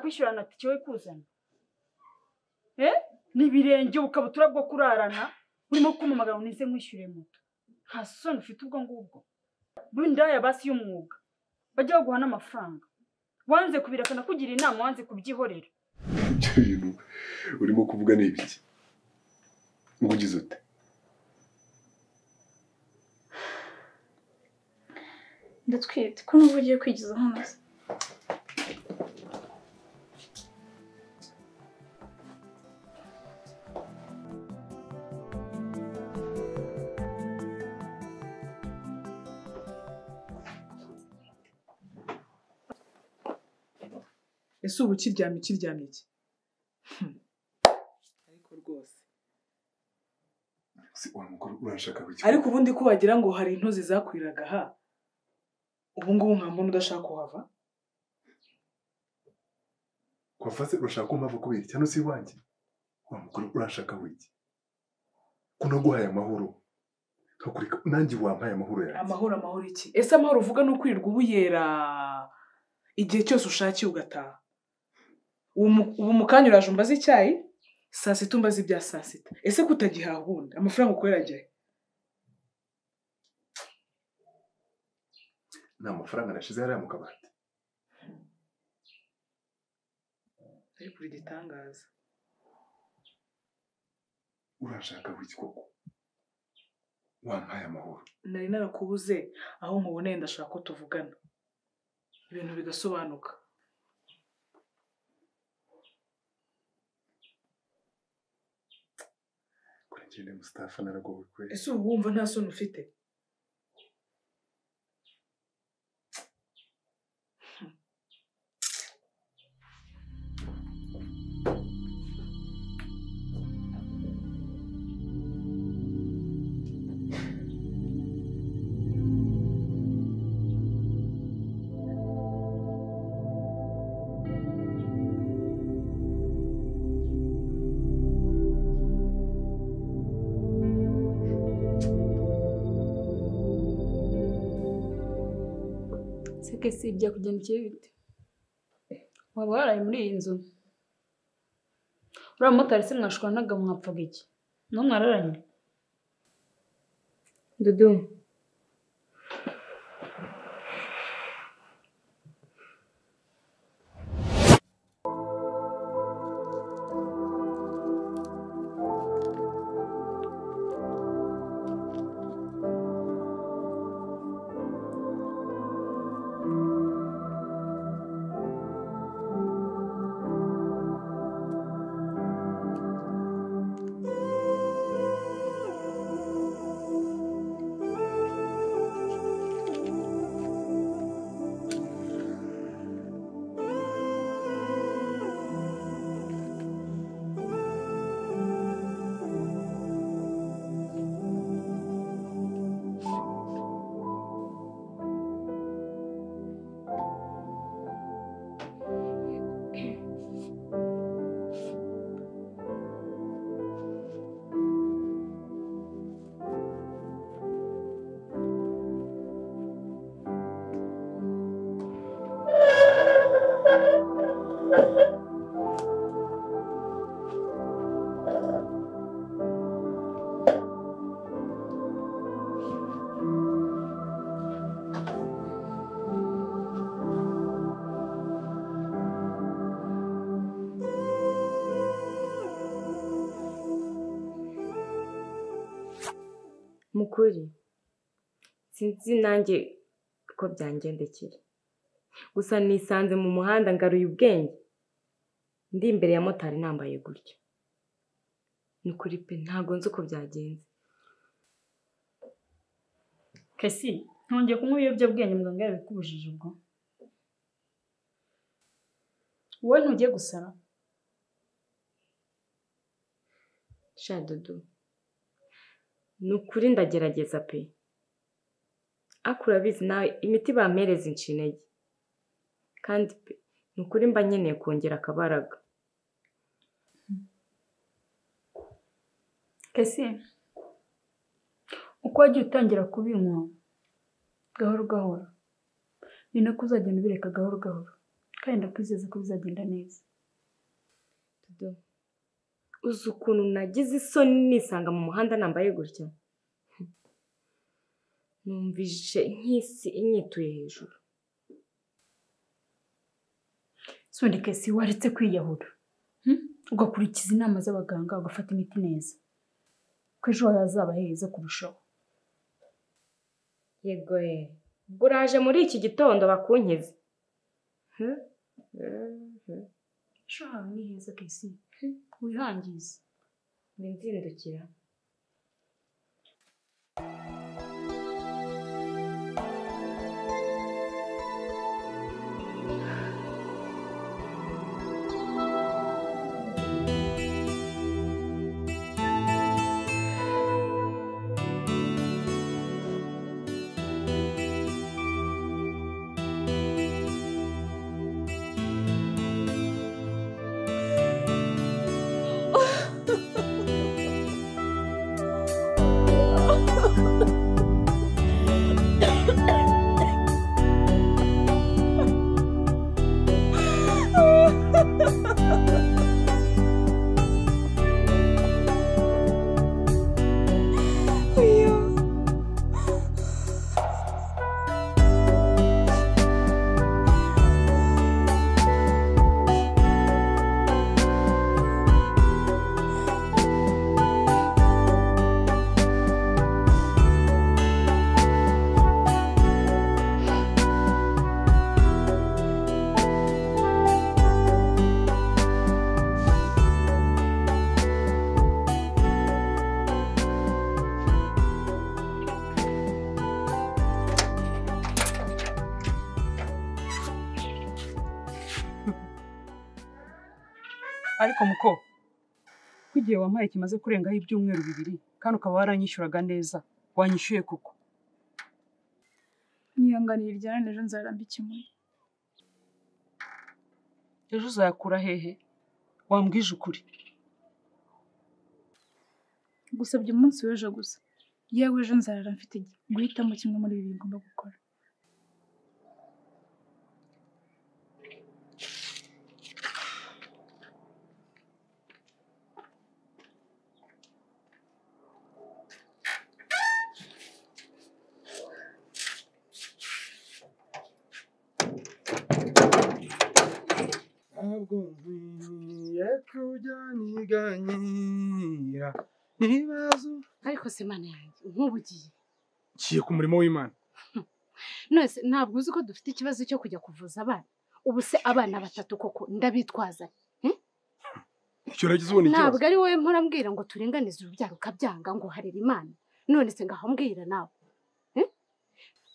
Nakwishyurana tike we kuzana. Ni ibirenge ubukabutura bwo kurarana urimo kumamagara ngo nize nkwishyure moto. Nta soni ufite ubwo ngubwo. Bindaya basi y'umwuga. Bajya baguha n'amafaranga. Wanze kubireka nakugira inama wanze kubyihorera. Ibyo bintu urimo kuvuga ni ibiki? Ngo ugize ute? Ndatwite ko n'ubu ugiye kwigiza hano se. Ese ubu kiryamye kiryamye iki? Ariko rwose si wa mugore urashaka wiki. Ariko ubundi ko wagira ngo hari intozi zakwiraga ha. Ubu ngubu nka mbona udashaka kuhava. Kwafase urashaka ko mpava kubera cyane si wanjye. Wa mugore urashaka wiki. Kuno guhaye amahoro. Nkakureka nanjye wampaye amahoro yanjye. Amahoro amahoro iki? Ese amahoro uvuga no kwirirwa ubuyera igihe cyose ushakiye ugataha. Ubu mukanya uraje umbaza icyayi, saa sita umbaza ibya saa sita. Ese kutagihaha ubundi amafaranga ukorera ajyahe? Nta mafaranga nashize hariya mu kabati. Ariko uri igitangaza. Urashaka wiki koko? Wampaye amahoro. Nari narakubuze aho nkuboneye ndashaka ko tuvugana. Ibintu bigasobanuka. Kuri njye Mustafa naragowe kweli. Ese ubu wumva nta soni ufite? Kesi byakugendekeye bite? Waba waraye muri iyi nzu? Uriya mumotari se mwashwanaga mwapfaga iki? No mwararanye? Dudu. Mukuri sinzi nanjye ko byangendekeye gusa nisanze mu muhanda ngaruye ubwenge ndi imbere ya motari nambaye gutyo. Nukuri pe ntago nzi uko byagenze. Kesi ntongeye kunywa ibiyobyabwenge muganga yabikubujije ubwo. Wowe ntugiye gusara? Sha Dudu, nukuri ndagerageza pe. Ariko urabizi nawe imiti bampereza inca intege. Kandi pe nukuri mba nkeneye kongera akabaraga. Kesi uko wagiye utangira kubinywa gahoro gahoro ni nako uzagenda ubireka gahoro gahoro Kandi ndakwizeza ko bizagenda neza. Dudu, uzi ukuntu nagize isoni nisanga mu muhanda nambaye gutya? Numvise nk'isi inyituye hejuru. Sonde Kesi, waretse kwiyahura ugakurikiza inama z'abaganga, ugafata imiti neza, ko ejo hazaba heza kurushaho. Yego ye, ubwo uraje muri iki gitondo bakunkize. Ejo hawe ni heza Kesi, wihangize. Nzindukira. Ariko muko, ko igihe wampaye kimaze kurengaho ibyumweru 2 kandi ukaba waranyishyuraga neza, wanyishyuye kuko? Nyihanganira irya ejo nzarambikemuye. Ejo uzayakura hehe? Wambwije ukuri. Gusabye umunsi w'ejo gusa. Yewe ejo nzarara mfite guhitamo kimwe muri ibi ngomba gukora. Ntabwo nkwiye kujya niganyira ibibazo. Ariko se Mana yanjye, nk'ubu ugiye? Ngiye ku murimo w'Imana. None ntabwo uzi ko dufite ikibazo cyo kujya kuvuza abana? Ubu se abana 3 koko ndabitwaza? Icyo uragize ubona ikibazo. Ntabwo ari wowe mpora mbwira ngo turinganize urubyaro ukabyanga ngo harira Imana. None se ngaho mbwira nawe.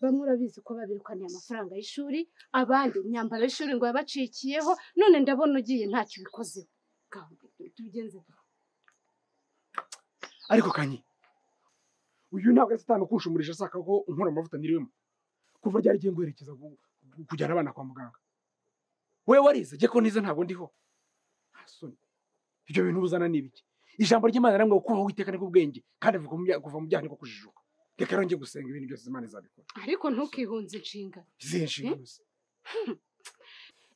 Bamwe urabizi ko babirukaniye amafaranga y'ishuri, abandi imyambaro y'ishuri ngo yabacikiyeho, none ndabona ugiye ntacyo ubikozeho. Tubigenze. Ariko Kanyi, uyu ntabwo ari satani ukushumurisha ashaka ko unkura amavuta niriwemo. Kuva ryari giye nguherekeza kujyana abana kwa muganga. Wewe warize, je ko nize ntabwo ndiho. Soni. Ibyo bintu uzana ni ibiki? Ijambo ry'Imana namwe kubaho Uwiteka niko ubwenge, kandi kuva mu byaha niko kujijuka. Reka rero njye gusenga ibintu byose Imana izabikora. Ariko ntukihunze inshinga. Izihe nshingano se?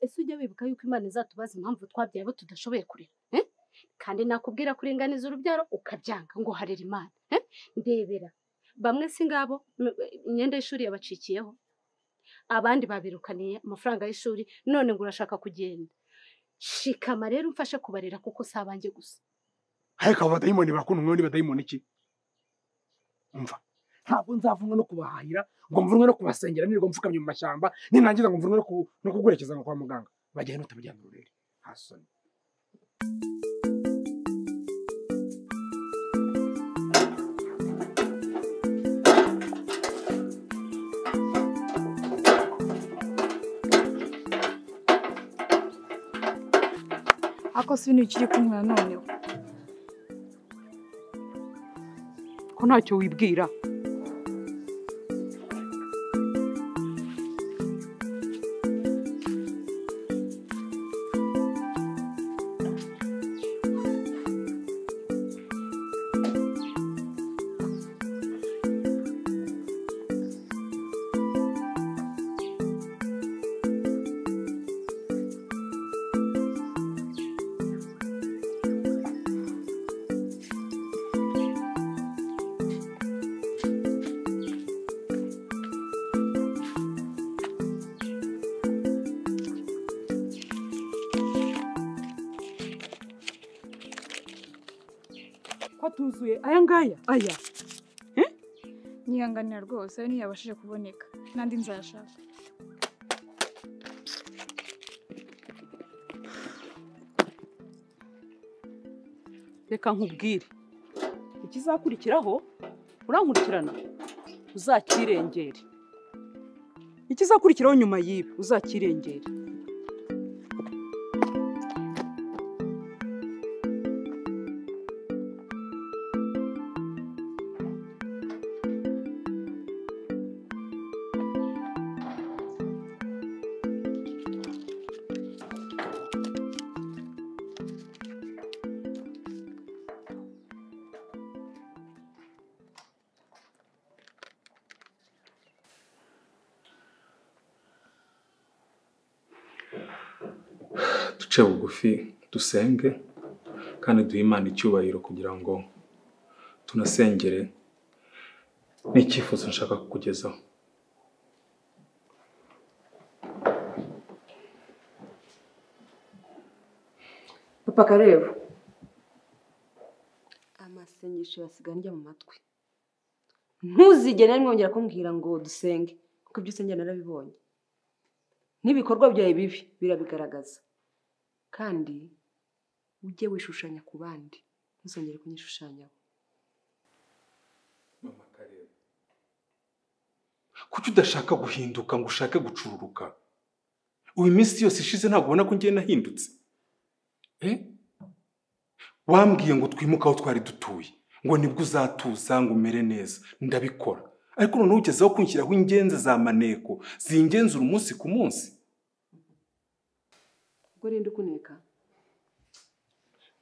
Ese ujya wibuka yuko Imana izatubaza impamvu twabyaye abo tudashoboye kurera? Kandi nakubwira kuringaniza urubyaro ukabyanga ngo harira Imana. Ndebera. Bamwe si ngabo imyenda y'ishuri yabacikiyeho, abandi babirukaniye amafaranga y'ishuri, none ngo urashaka kugenda. Shikama rero umfashe kubarera kuko si abanjye gusa. Ariko abo badayimoni bakuntumweho ni badayimoni iki? Umva. Ntabwo nzavunwa no kubahahira, ngo mvunwe no kubasengera nirirwa mfukamye mu mashyamba, ninangiza ngo mvunwe no kuguherekeza ngo kwa muganga. Bajyayo nutabajyana ururere. Hasoni. Ako si ibintu bikiri kumwe noneho. Ko ntacyo wibwira. atuzuye aya ngaya aya. Nyihanganira rwose ayo ntiyabashije kuboneka n'andi nzayashaka. Reka nkubwire ikizakurikiraho, urankurikirana uzakirengere. Ikizakurikiraho nyuma y'ibi uzakirengere. Duce bugufi dusenge kandi duhe Imana icyubahiro kugira ngo tunasengere n'icyifuzo nshaka kukugezaho. Papa Karebo, amasengesho yasigaye ndya mu matwi. Ntuzigere mwongera kumbwira ngo dusenge kuko ibyo usengera narabibonye. N'ibikorwa byawe bibi birabigaragaza. Kandi ujye wishushanya ku bandi, ntuzongere kunyishushanyaho. Mama Karebo, kuki udashaka guhinduka ngo ushake gucururuka? Uyu minsi yose ishize ntabwo ubona ko ngiye nahindutse? Wambwiye ngo twimuke aho twari dutuye, ngo nibwo uzatuza ngo umere neza, ndabikora. Ariko noneho ugezeho kunshyiraho ingenzi za maneko zingenzura umunsi ku munsi. Ubwo rero ukuneka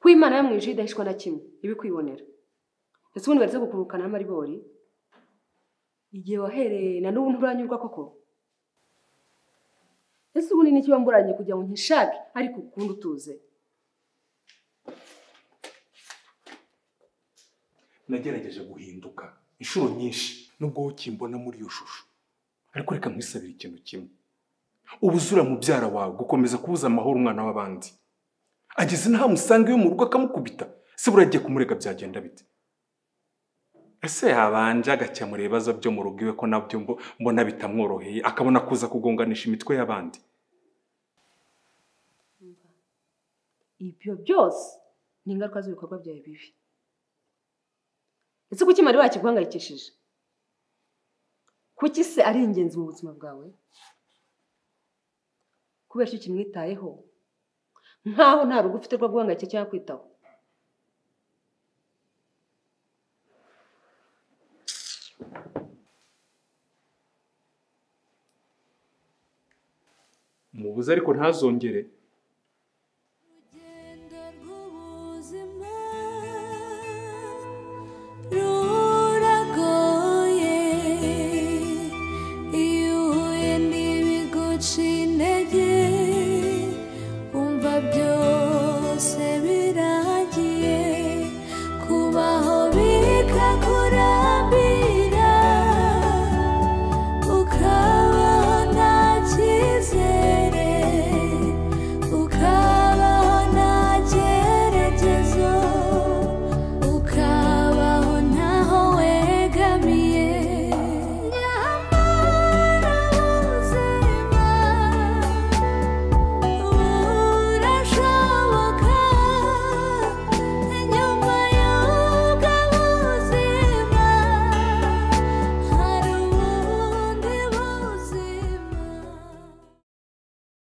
ko Imana yo mu ijuru idahishwa na kimwe ibikwibonera. Ese ubundi baretse gukurukana n'amaribori igihe wahereye na n'ubu nturanyurwa koko? Ese ubundi n'iki wamburanye kugira ngo nkishake ariko ukundi utuze? Nagerageje guhinduka inshuro nyinshi nubwo ukimbona muri iyo shusho, ariko reka nkwisabire ikintu kimwe. Ubuzura mubyara wawe gukomeza kubuza amahoro umwana w'abandi. Ageze nta musanga iyo mu rugo akamukubita, se buragiye kumurega byagenda bite? Ese yabanje agakemura ibibazo byo mu rugo iwe ko nabyo mbona bitamworoheye, akabona kuza kugonganisha imitwe y'abandi? Ibyo byose ni ingaruka z'ibikorwa byawe bibi. Ese kuki Mari wakiguhangayikishije? Kuki se ari ingenzi mu buzima bwawe? Kubera icyo kimwitayeho nkaho nta rugo ufite rwo guhangayikira cyangwa kwitaho. Mubuze ariko ntazongere.